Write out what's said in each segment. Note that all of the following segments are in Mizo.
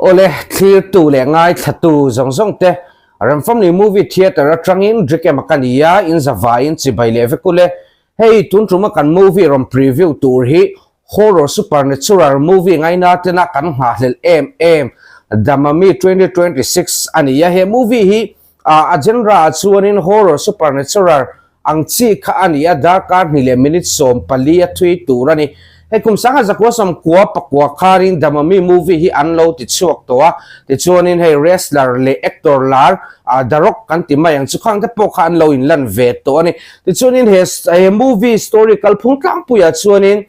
Awle, thlirtu leh ngaithlatu zawng zawng te Remfamily Movie Theatre atangin Drikem a ka ni a, in zavaiin chibai leh vek ule. Hei tun tuma kan movie rawn preview tur hi Horror Supernatural movie ngaina tena kan nghahhlelh em em The Mummy 2026 a ni a, he movie hi a genre ah chuanin Horror Supernatural ang chi kha a ni a, darkar hnih leh minute 14 a thui tur a ni. Hei kum sangha zakua sawmkua pakua kharin The Mummy movie hi an lo ti chhuak tawh a, tichuanin hei wrestler leh actor lar The Rock kan ti mai ang chu khang te pawh kha an lo inlan ve tawh a ni. Tichuanin he he movie story kalphung tlangpuiah chuanin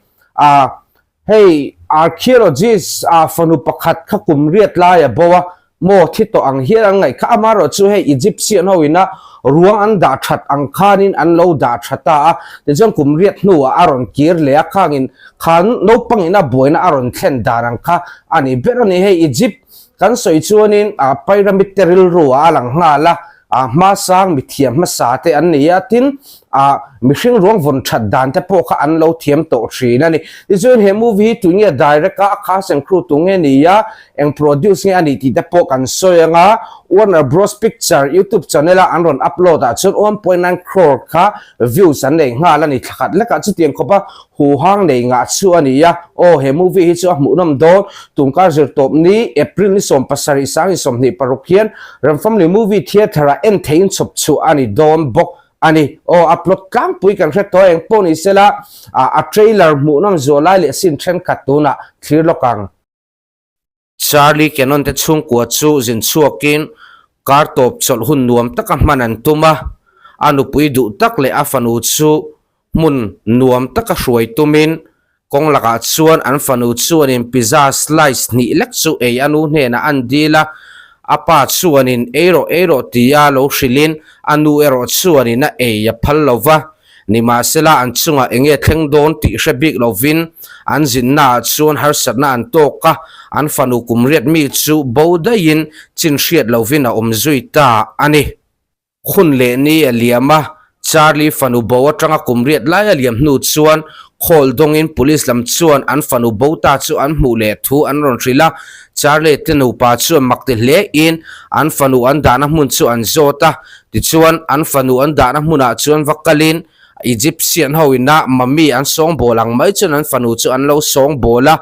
Hei archaeologist ah fanu pakhat kha kum riat lai a bo a, maw thi tawh ang hian an ngaih kha. Amaherawh chu hei Egyptian ho ina ruang an dah that ang khanin an lo dah tha ta a, tichuan kum riat hnuah a rawn kir leh a, khangin khan naupang ina buaina a rawn thlen dan ang kha a ni ber a ni. Hei Egypt kan sawi chuanin pyramid te rilru ah a lang nghal a, A hmasang mithiam hmasa te an ni a, tin ah mihring ruang vawn that dan te pawh kha an lo thiam tawh thin a ni. Tichuan he movie hi tunge direct a, a cast and crew tunge ni a, eng produce nge a nih tih te pawh kan sawi ang a, Warner Bros Picture YouTube channel a an rawn upload ah chuan 1.9 crore kha views an nei nghal a ni thlakhat lekah chutiang khawp a Huhang nei ngah chu a ni a, aw he movie hi chu a hmuhnawm dawn, tunkar zirtawp ni April ni 17 sang in 26 hian Ramfamli Movie Theatre ah en theiin chhawp chhuah a ni dawn bawk a ni. Aw a plot tlangpui kan hre tawh eng pawh ni sela a trailer hmuhnawm zual lai leh scene thenkhat tunah thlir lawk ang. Charlie Cannon te chhungkua chu zin chhuakin kar tawp chawlh hun nuam taka hman an tum a, a nupui duh tak leh a fanu chu hmun nuam taka hruai tumin kawng lakah chuan an fanu chuanin pizza slice hnih lek chu ei a nu hnenah an dil a, a pa chuanin ei rawh ei rawh tia lo hrilhin a nu erawh chuanin a ei a phal lo va. Nimahsela an chungah eng nge thleng dawn tih hre bik lovin an zinnaah chuan harsatna an tawk a, an fanu kum riat mi chu bo daihin chin hriat lovin a awm zui ta a ni. Hun leh ni a liam a, Charlie fanu bo atanga kum riat lai a liam hnu chuan call dawngin police lam chuan an fanu bo ta chu an hmuh leh thu an rawn hrilh a, Charlie te nupa chuan mak ti hlein an fanu an dahna hmun chu an zawt a, Tichuan, an fanu an dahna hmunah chuan va kalin, Egyptian ho ina mummy an sawngbawl ang mai chuan an fanu chu an lo sawngbawl a.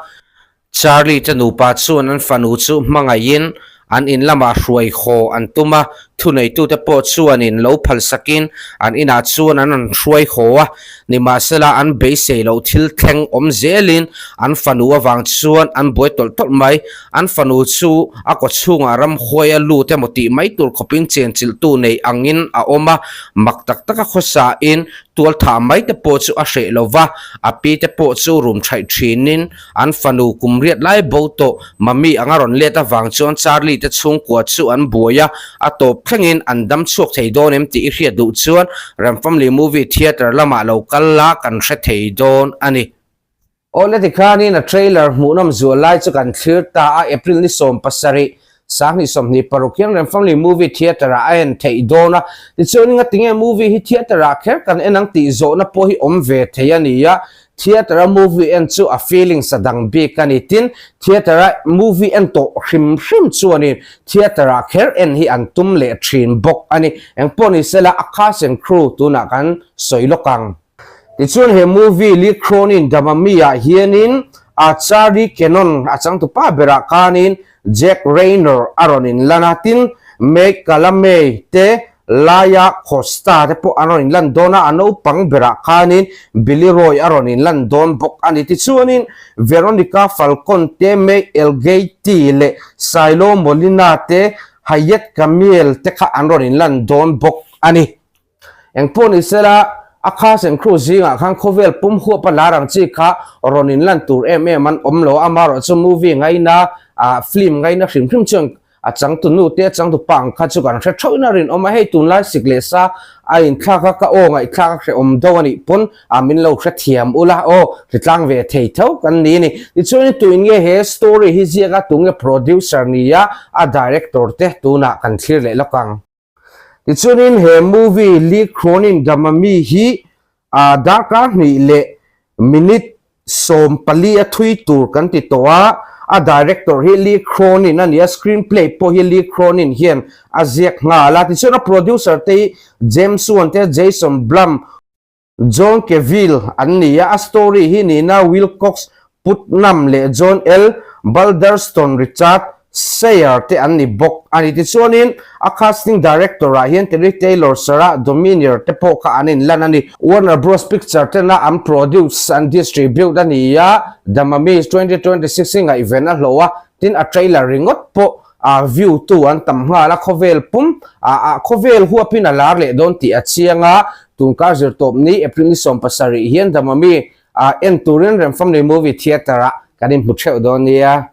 Charlie te nupa chuan an fanu chu hmangaihin an in lamah hruai haw an tum a, thuneitute pawh chuanin lo phalsakin an inah chuan an rawn hruai haw a. Nimahsela, an beisei loh thil thleng awm zelin an fanu avang chuan an buai tawlh tawlh mai. An fanu chu a kaw chhungah ramhuai a lut emaw tih mai tur khawpin chenchilhtu nei angin a awm a, mak tak taka khawsain tualthah mai te pawh chu a hreh lo va, a pi te pawh chu rum thaih thinin an fanu kum riat lai bo tawh Mummy anga rawn let avang chuan Charlie te chhungkua chu an buai a, a tawp thlengin an dam chhuak thei dawn em tih i hriat duh chuan Ramfamily Movie Theatre lamah lo kal la kan hre thei dawn a ni. Awle tikhanin a trailer hmuhnawm zual lai chu kan thlir ta a, April ni 17, 2026 hian Remfamily Movie Theatre ah a en theih dawn a, tichuan ngatinge movie hi theatre ah kher kan en ang tih zawhna pawh hi awm ve thei a ni a, theatre a movie en chu a feelings a dang bik a ni, tin theatre a movie en tawh hrim hrim chuanin theatre ah kher en hi an tum leh thin bawk a ni, engpawh ni sela a cast and crew tunah kan sawi lawk ang. Tichuan he movie Lee Cronin The Mummy ah hianin a Charlie Cannon a changtupa berah khanin Jack Reynor a rawn inlan a, tin Meg Calamey te Laia Costa te pawh an rawn inlan dawn a, a naupang berah khanin Billy Roy a rawn inlan dawn bawk a ni. Tichuanin Veronica Falcon te Meg Elgeti leh Silo Molina te Hayet Kamel te kha an rawn inlan dawn bawk a ni. Engpawh ni sela, a cast and crew zingah khan khawvel pum huap a lar ang chi kha rawn inlan tur em em an awm lo a, amaherawh chu movie ngaina, ah film ngaina hrim hrim chuan a changtu nu te a changtu pa ang kha chu kan hre theuhin a rinawm a, hei tunlai sik leh sa a inthlak a, ka aw ngaihthlak a hrehawm deuh a nih pawn ah min lo hrethiam ula aw hritlang ve thei tho kan ni a ni. Tichuan tuin nge he story hi ziak a, tunge producer ni a, a director te tunah kan thlir leh lawk ang. Tichuanin he movie Lee Cronin The Mummy hi darkar hnih leh minute 14 a thui tur kan ti tawh a, A director hi Lee Cronin a ni a, screenplay pawh hi Lee Cronin hian a ziak nghal a. Tichuan a producer te hi James Wan te, Jason Blum, John Cavill an ni a, a story hi Nina Wilcox Putnam leh John L. Balderston Richard Sayer te an ni bawk a ni. Tichuanin a casting director ah hian Terry Taylor, Sarah Dominier te pawh kha an inlan a ni. Warner Bros Picture tena an produce, an distribute a ni a, The Mummy 2026 hi ngaihven a hlawh a, tin a trailer ringawt pawh a view tu an tam nghal a, khawvel pum ah khawvel huapin a lar leh dawn tih a chiang a, tunkar zirtawp ni April ni 17 hian The Mummy ah en turin Remfamily Movie Theatre ah kan inhmu theuh dawn nia.